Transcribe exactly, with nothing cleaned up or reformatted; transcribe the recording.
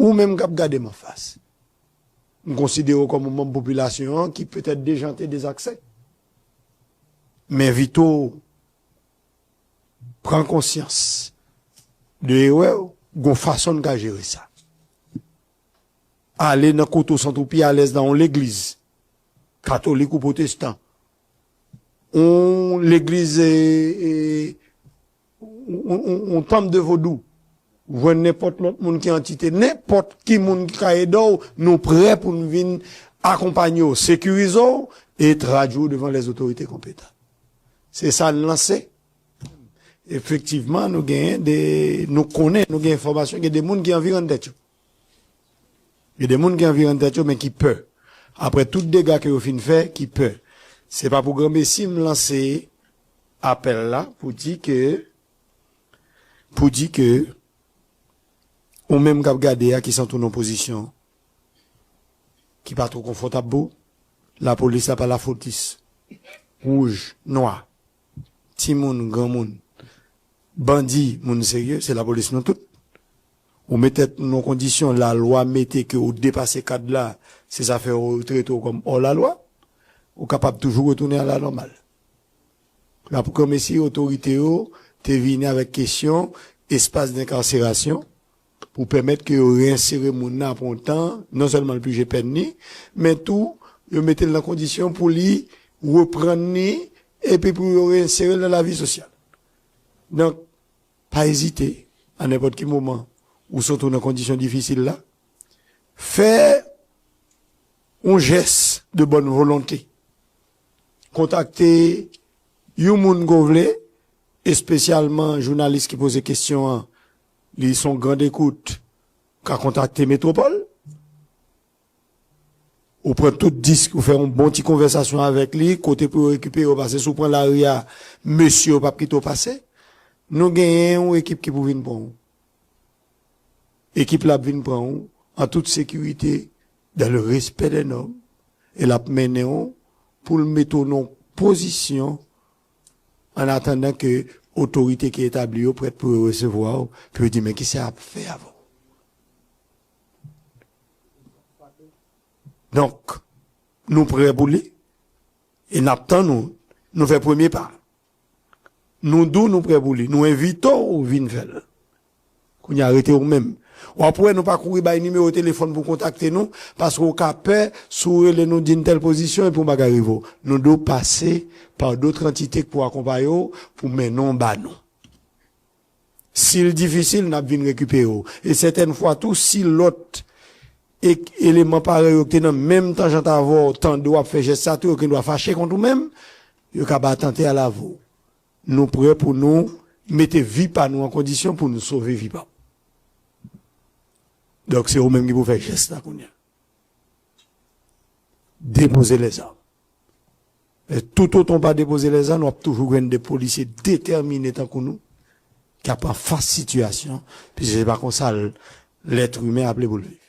Ou menm k ap gade m anfas, m konsidere w kòm yon manm popilasyon an ki petèt deja te dezakse. M envite w pran konsyans de erè w, gon fason n ka jere sa. Ale nan kote w santi w pi alèz nan yon legliz, katolik ou pwotestan, yon legliz, e, e, yon, yon, yon, yon tanp de vodou, jwenn nenpòt lòt moun ki antite, nenpòt ki moun ki ka ede w, nou prè pou n vin akonpanye w, sekirize w e tradui w devan lèzotorite konpetan. Se sa n lanse. Efektivman, nou genyen de, nou konnen, nou gen enfòmasyon, gen de moun ki anvi rann tèt yo. Gen de moun ki anvi rann tèt yo, men ki pè. Apre tout dega ke yo fin fè, ki pè. Se pa pou granmesi m lanse apèl la pou di ke, pou di ke, ou menm k ap gade a, ki santi w nan pozisyon ki pa twò konfòtab pou, lapolis la pa lafotis. Wouj, nwa, timoun, granmoun, bandi, moun serye, se lapolis nou tout. Ou met tèt ou nan kondisyon lalwa mete ke ou depase kad la, se sa fè yo trete w kòm hors la loi. Ou kapab toujou retounen a la nòmal. La pou granmesi otorite yo te vini avèk kesyon espas denkarserasyon pou pèmèt ke yo reyensere moun nan apre yon tan, non sèlman l pije pèn li, men tou yo mete l nan kondisyon pou li reprann li epi pou yo reyensere l nan lavi sosyal. Donk, pa ezite, a nenpòt ki moman ou santi w nan kondisyon difisil la, fè yon jès de bòn volonte. Kontakte yon moun ke w vle, espesyalman jounalis ki poze kesyon an, li se yon grand écoute, ka kontakte Metwopòl. Ou pran tout disk, ou fè yon bon ti konvèsasyon avèk li, kote pou yo rekipere w pase. Si w pran lari a, mesye yo p ap kite w pase. Nou genyen yon ekip ki pou vin pran w. Ekip la ap vin pran w an tout sekirite, dans le respect des normes, e l ap mennen w pou l mete w nan yon pozisyon, an atandan ke otorite ki etabli yo prèt pou yo resevwa w, pou yo di, men kisa y ap fè avè w? Donk, nou prè pou li, e n ap tann ou, nou fè premye pa. Nou di w nou prè pou li, nou envite w vin fè l. Kounye a rete ou menm. W ap wè nou pa kouri bay nimewo telefòn pou kontakte nou, paske w ka pè si w rele nou di n tèl pozisyon epi yon bagay rive w. Nou dwe pase pa dòt antite k pou akonpaye w, pou mennen w ba nou. Si l difisil, n ap vin rekipere w. E sètèn fwa tou, si lòt e-, eleman parèy yo ki te nan menm tanjant avè w tande w ap fè jès sa tou, yo gen dwa fache kont ou menm, yo ka ba atanta a lavi w. Nou prè pou nou mete vi pa nou an kondisyon pou nou sove vi pa w. Donk, se ou menm ki pou fè jès la kounye a. Depoze lèzam. E toutotan w pa depoze lèzam, w ap toujou jwenn de polisye detèmine tankou nou, k ap anfas sitiyasyon, piske se pa konsa l-, lèt imen aple pou l viv.